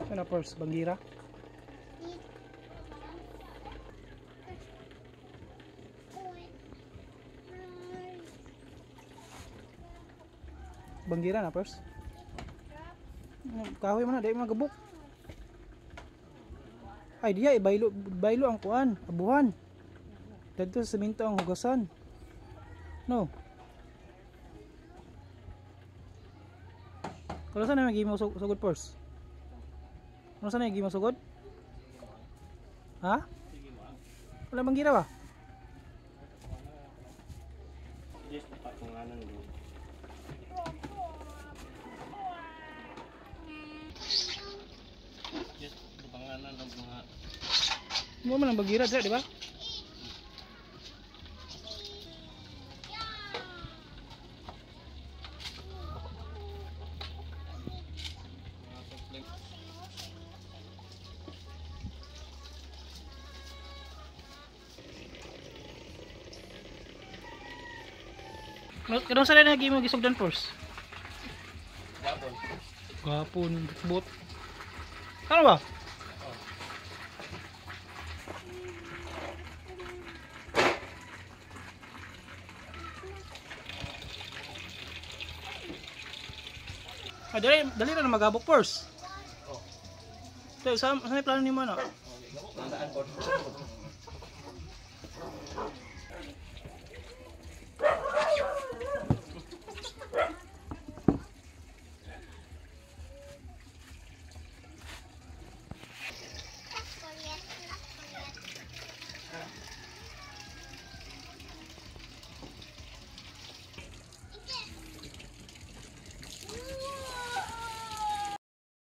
Ano first, banggira? Banggira na first. Kahoy man na, di man gabok. Ay diya, baylo, baylo ang kuan, abuhan. Dadto sa semento ang hugasan. No. Kalau sana may gimo sugod first? Ano sana yung gimo sugod? Ha? Wala banggira ba? Yes, patunganan doon. Yes, patunganan ng mga Mo man ang bagira dira, di ba? Mga soft drinks. Kadong sa na gimo gisugdan first? Gapon. Gapon, bot. Ano ba? Ah, dali, dali na magabok first. Oh. Tayo, saan may plano ni mo na? Tandaan po.